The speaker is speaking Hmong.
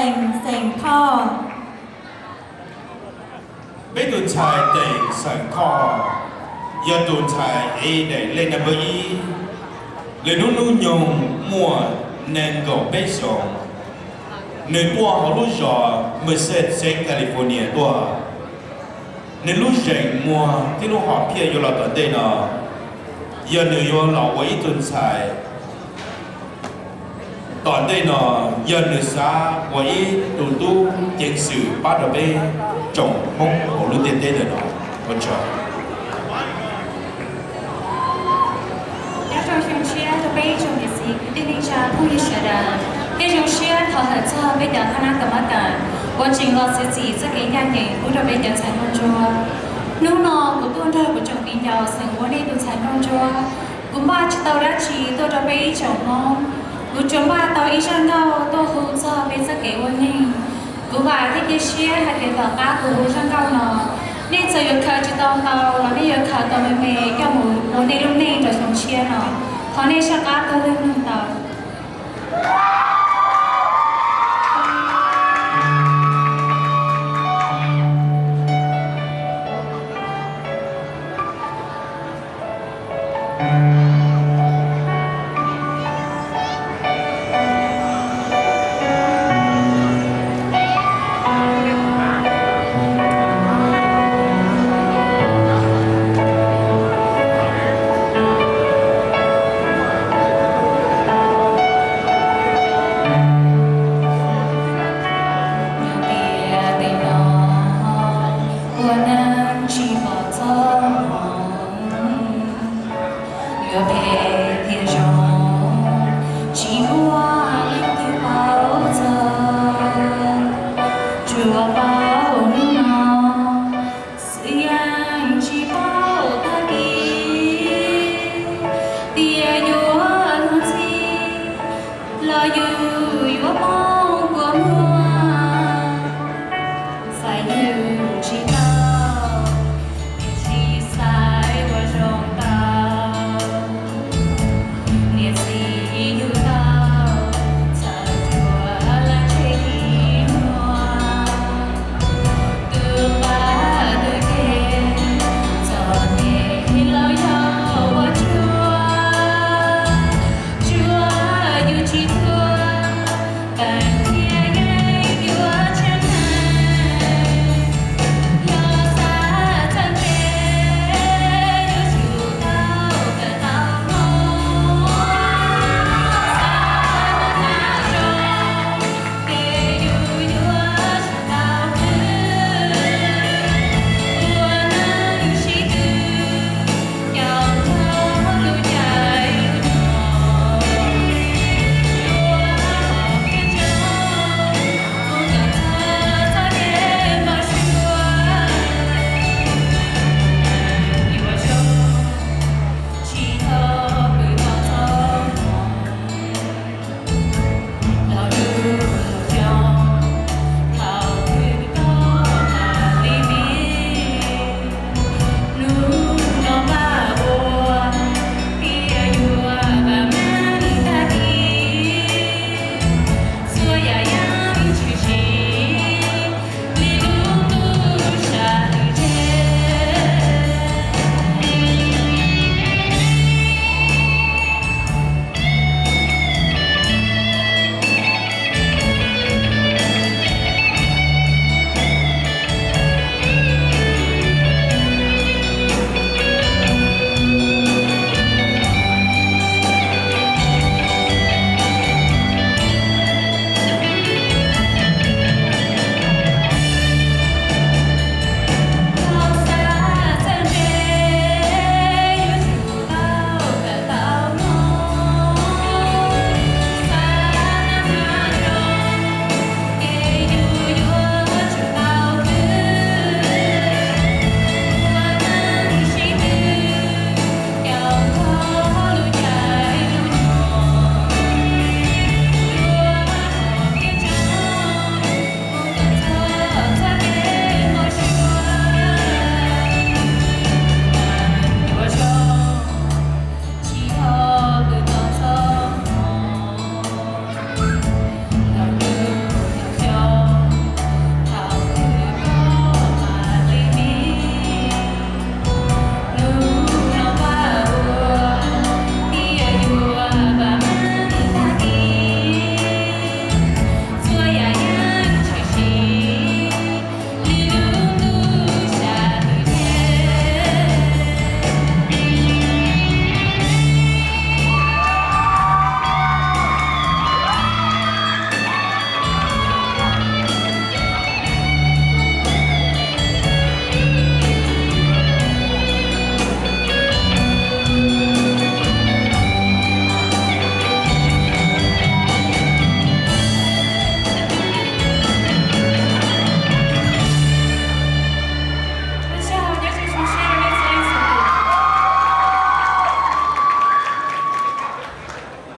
Teem Xeem Thoj. Peb tus ntxhais Teem Xeem Thoj yog tus ntxhais ev daim lej number ib. Lwm hnub hnub nyoog muaj nees nkaum peb xyoos. Nws tuaj hauv lub zos Merced, xeev California tuaj. Nws lub zeem muag thiab lub hom phiaj yuav los tom ntej no, yog nws yuav los ua ib tug ntxhais tom ntej no, yog nws xav ua ib tug tub ceev xwm pab rau peb tsoom Hmoob hauv lub ntiaj teb ntawm no. Ua tsaug. Nyob zoo xyoo tshiab rau peb ib tsoom niam txiv kwv tij neej tsa phooj ywg sawv daws, thiab zoo siab thov hawm txog peb cov thab nab kam mab kam uas tseem los txiav txim txoj kev ncaj ncees pub rau peb cov ntxhais nraug ntsuab. Hnub no kuv tuaj nrog kuv tsoom viv ncaus xeem ua nej tus ntxhais nraug ntsuab. Kuv npaj tsis tau dab tsi tuaj rau peb ib tsoom Hmoob, kuv tsuas npaj tau ib zaj nkauj tuaj hu txog peb txoj kev ua neej. Kuv vam thiab cia siab hais tias tom qab kuv hu zaj nkauj no, nej txawm yuav khaws tsis tau ntau los nej yuav khaws tau me me coj mus ua nej lub neej rau xyoo tshiab no. Thov nej soj qab taug lw mloog tau. Nyuag tias tej no ua neej tsis pom txoj hmoov, yuav phem thiab zoo tsis muaj leej twg paub txog. Tsuas paub hnub no xwb yeej tsis paub tag kis, tias yuav luag ntxhi los yus yuav poob.